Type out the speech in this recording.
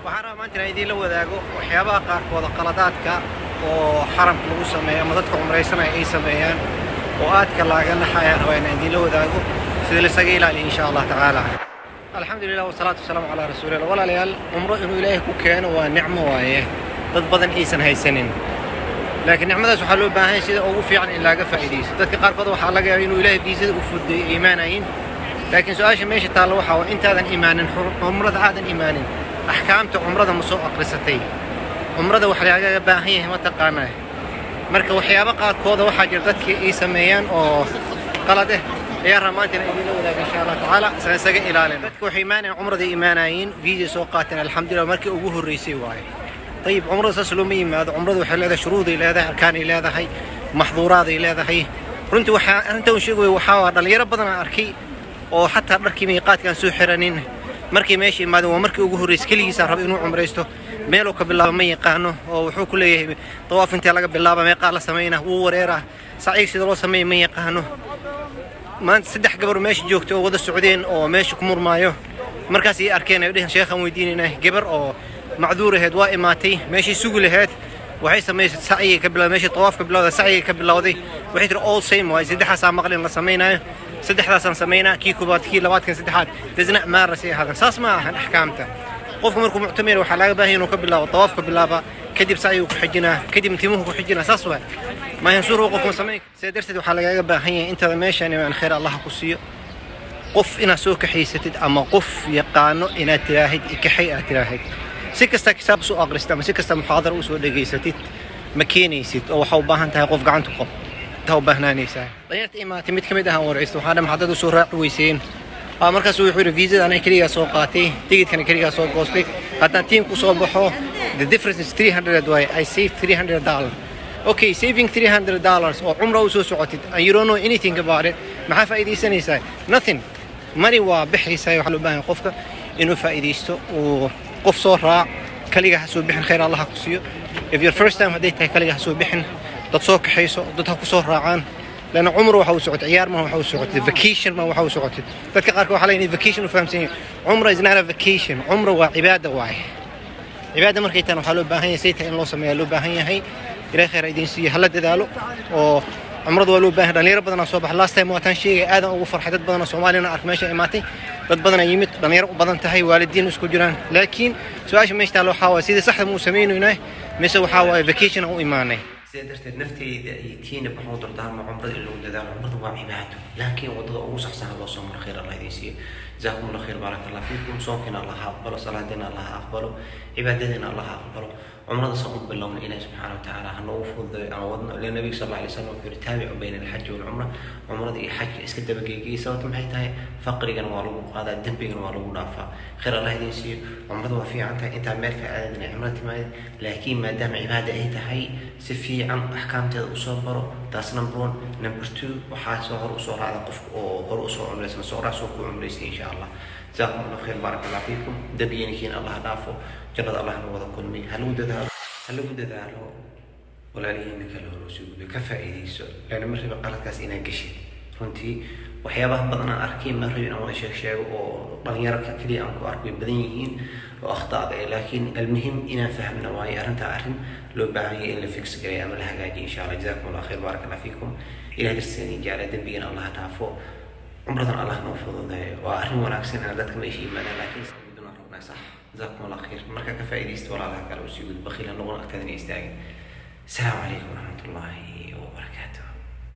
Waxaan rabaa maanta inaan idiinla wadaago waxyaabaha qaarkooda, qaladaadka oo xaramka lagu sameeyo ama dadka cumraysanaya ay sameeyaan oo aadka laaga naxayaan, rabaa inaan idiinla wadaago sida laisaga ilaaliyo, insha Allah tacaala. Alxamdulilah wasalaatu wasalaamu calaa rasuulillah. Walaalayaal, cumro inuu Ilaahay ku keeno waa nicmo waaye dad badan aysan haysanin, laakiin nicmadaas waxaa loo baahan yahay sida ugu fiican in laaga faa'iidaysto. Dadka qaarkood waxaa laga yaaba inuu Ilaahay viisada u fududeeyey ay imaanayin, laakiin su-aasha meesha taalla waxaa waa: intaadan imaanin cumrada, aadan imaanin, axkaamta cumrada ma soo aqrisatay? Cumrada wax lagaga baahan yahay ma taqaanaa? Marka waxyaabo qaarkooda waxaa jira dadkii ay sameeyaan oo qalad eh ayaa rabaa maanta inaan idinla wadaago, insha Allah tacaala, isaan isaga ilaalin. Dadka waxay imaanayaan cumrada, imaanayiin, visa soo qaateen, alxamdulillah, markii ugu horreysay waaye. Ayib, cumrada saas looma yimaado. Cumradu waxay leedahay shuruuday leedahay, arkaanay leedahay, maxduuraaday leedahay. Runtii waxaa arrinta uu sheegayo waxaa waa dhalinyaro badan aan arkay oo xataa dharkii miiqaadkaan soo xiranin markay meesha imaadeen. Waa markii ugu horreysay, keligiisaa raba inuu cumraysto, meeluu ka bilaabo ma yaqaano, oo wuxuu ku leeyahay: "Dawaaf intee laga bilaaba? Meeqaa la sameynaa?" Wuu wareeraa. Sacyiga sida loo sameeya ma yaqaano. Maanta saddex gabar meesha joogta oo wada socdeen oo meesha ku murmaayo markaas ay arkeen, ay dheheen: "Sheekhaan weydiinaynaa." Gabar oo macduur ahayd waa imaatay meeshay sugi lahayd, waxay samaysay sacyiga ka bilowday. Meeshay tawaaf ka bilowday, sacyiga ka bilowday. Waxay tiri: "All same waay, saddexaasaa maqlin la samaynayo, saddexdaasaan samaynaa, kii koobaad, kii labaad, kan saddexaad, doesn't matter say ahaadaan." Saas ma ahan axkaamta. Qofku markuu muctamir waxaa laga baahan inuu ka bilaabo tawaaf, ka bilaaba, kadib sacyigu ku xijinaa, kadib timuhu ku xijinaa. Saas waay, maahan suur qofku ma samayn. Sidaa darteed waxaa lagaaga baahan yahay intaada meeshaan imaan, khayr Allah ku siiyo, qof inaad soo kaxaysatid ama qof yaqaano inaad tiraahid ikaxay aad tiraahid. Si kasta kitaab soo aqristid ama si kasta muxaadara usoo dhegaysatid, ma keenaysid, oo waxaa u baahan tahay qof gacanta qob taa u baahnaanaysaa. Dhalinyarta imaatay mid ka mid ahaan waraysta, waxaa dhan maxaad usoo raaci weyseen? Markaas wuxuu yidhi: "Viisada aniga keligaa soo qaatay, tigidkana keligaa soo goostay. Haddaan team ku soo baxo, the difference is 300 waay. I save $300." Okay, saving $300 oo cumra u soo socotid and you don't know anything about it, maxaa faa'iidaysanaysaa? Nothing. Mani waa bixaysaa. Waxaa loo baahan yahay qofka inuu faa'iidaysto uu qof soo raac, kaliga ha soo bixin. Khayr Allah ha ku siiyo. If your first time hadday tahay, kaliga ha soo bixin, dad soo kaxayso, dad ha ku soo raacaan, لأن cumro waxa u socotay ciyaar ma waxa u socotay vacation ma waxa u socotay. Dadka qaarkood waxaa leeyihiin vacation u fahamsan yihiin. Cumra is not a vacation. Cumra waa cibaada waaye. Cibaada markay tahan waxaa loo baahan yahay say tahay in loo sameeya loo baahan yahay. Ilahay khayr idiin siiyo, hala dadaalo oo cumrada waa loo baahan. Dhalinyaro badanaa soo baxay. Last time waataan sheegay, aadan ugu farxay, dad badan oo Soomaaliyana ark meesha imaatay, dad badanaa yimid, dhalinyaro u badan tahay, waalidiin isku jiraan. Laakiin su-aasha meesha taalo waxaa waaye: sidii saxda ma u sameynaynaa mise waxaa waaye vacation aan u imaanay? Sidaa darteed nafteyda iyo tiina waxaan u dardaarma cumrada in lagu dadaalo. Cumrada waa cibaado, laakiin wadada ugu saxsan loo soo maro. Khayr Allah idiin siiyo. Jazaakum Allah khayr, baarak Allah fiikum. Soonkiina Allah ha aqbalo, salaadiina Allah ha aqbalo, cibaadadiina Allah ha aqbalo. Cumrada saan u bilowna Ilahi subxaana wa tacaala ha noogu fududeeyo ama wadno ila nabiga sal alla alay slam wuxuu yidhi: "Taabicu bayna alxaji walcumra." Cumrada iyo xajka iska dabageegiyay. Sababta maxay tahay? Faqrigana waa lagu qaadaa, dembigana waa lagu dhaafaa. Khayr Allah idiin siiyo. Cumrada waa fiican tahay intaa meel ka aadin ay cumrada timaadid, laakiin maadaama cibaada ay tahay, si fiican axkaamteeda usoo baro. Taas number one. Number two, waxaa soo hor usoo raacda qofka oo hor usoo cumraysan, soo raac soo ku cumraystay, insha Allah. Jazaakum Allah khayr, baarak Allah fiikum. Dembigiina Allah dhaafo, jannada Allah na wada kulmiy. Ha lagu dadaalo, ha lagu dadaalo. Walaalihiina kale hor usii gudbo, ka faa'iidayso laana ma rabi qaladkaas inaad geshid. Runtii waxyaabaha badan aan arkay ma rabi inaan wada sheeg sheego oo dhalinyaro keliya aan ku arko, way badan yihiin oo akhtaada eh, laakiin almuhim inaan fahmna waayo arrintaa arrin loo baahan yahay in la fix gareeyo ama la hagaajiyo, insha Allah. Jazaakum Allah khayr, baarak Allah fiikum. Ilahay dartiisa idin jecla, dembigana Allah dhaafo, cumradan Allah noo fududeeyo. Waa arrin wanaagsan inaan dadka meesha yimaadaan, laakiin gudunaan rabnaa sax. Jazaakum Allah khayr. Markaa ka faa'iidaysta, walaalaha kale usii gudbo, bakhiil ha noqon, agtaadina istaagin. Asalaamu calaykum waraxmat ullaahi.